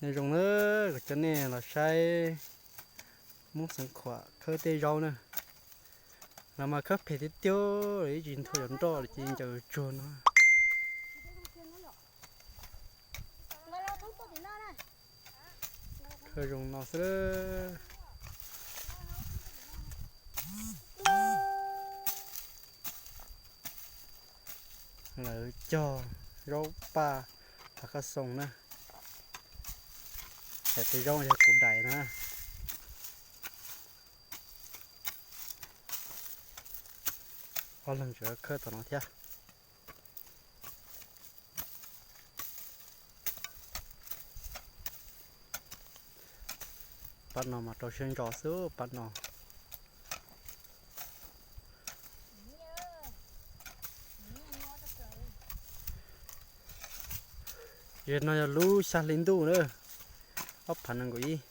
Nyob zoo na, kuv coj nej los saib Hmoob Xeev Khuam khawb tej zaub na. Los mas khawb phem tiag tiag, ib tsis nthuav cov nroj los ces ncaws tsuag no. Khawb zoo no xwb. Lawv cog zaub paj hav khab xoo na. Ces tej zaub yog kuv daim na. Ob leeg tseem khawb tom no thiab. Pab no mas rau siab ntso xwb pab no. Yog no yog lub xya hli ntuj na, ob phav nees nkaum ib.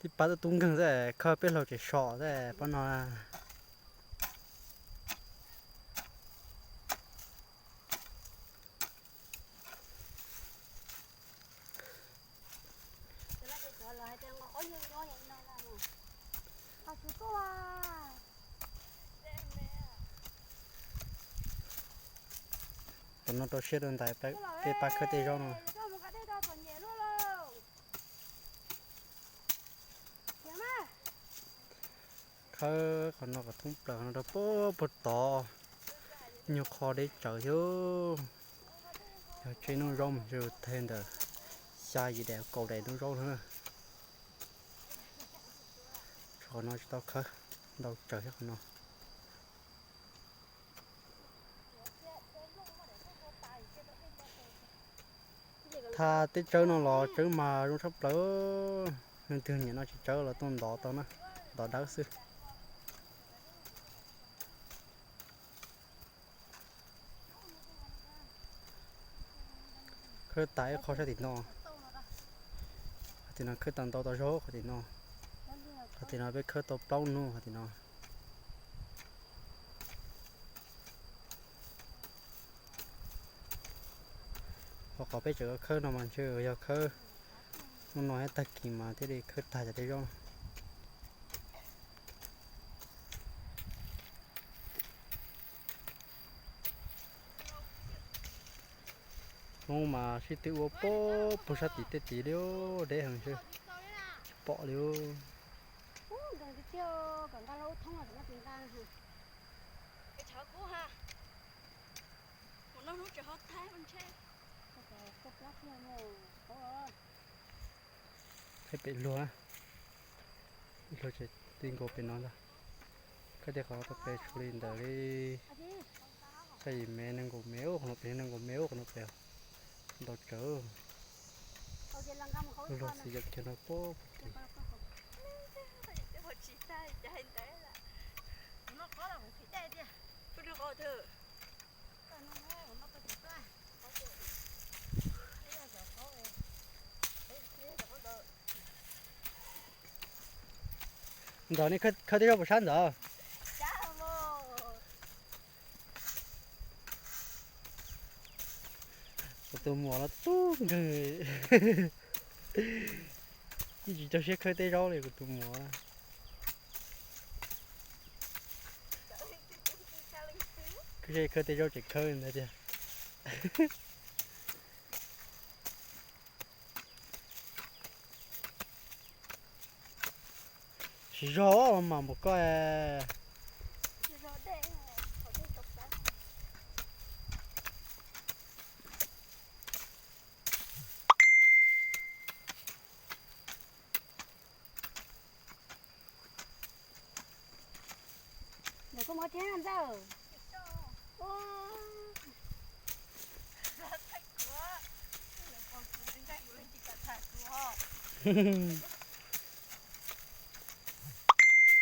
Tib pab tub nkeeg xwb, khawb peb hlau tseem sov xwb pab no. Tom no rau siab rau ntais tej pab khawb tej zaub no. Khawb qhov no kom thoob plaws qhov no rau puag tod, nyuag qho deb tsawv thiab. Yog tsheb noob zaub mus txog ntawm xya yim daim kaum daim noob zaub na. Qhov no tsis tau khawb, ntau tsawv thiab qhov no. Thaj teb tsawb no los tsawb mas zoo tshaj plaws, leej twg nyiam no tsis tsawb los tuaj ntov tau na, ntov dawb xwb. Khawb tas ib qho sab tim no, qhov tim no khawb tas ntau tau zaub qhov tim no, qhov tim no peb khawb tau plaub hnub qhov tim no. Ho qhov peb tseem khawb no mas ntshe yog khawb hnub no thiab tag kis mas thiaj li khawb tag cov tej zaub no. Hnub mas sib tw ua puag puag sab tim tej tid li, deb heev xwb, tsis pom li. Peb pem luag, luag tseem ti nkaus pem no ntag. Khawb tej qhov rau pem tshuav li ntawd li. Xya yim mev, nees nkaum mev, qhov no pem nees nkaum mev, qhov no pem ntau tsawv. Luag xwb yam kiag no puag puag tim. Ntawm nej khawb tej zaub puas sab ntawd? Kuv tus muam los tub nkeeg, yeej tsis tau siab khawb tej zaub li kuv tus muam. Khawb tej zaub tseem khawb ntawd tiag. Tsis zog mas npaum koj. Ntawm koj mov thiab ntxawm.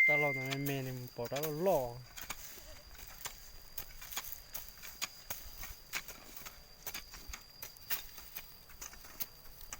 Tau los ntawm me me nws mus pom rov loj loj.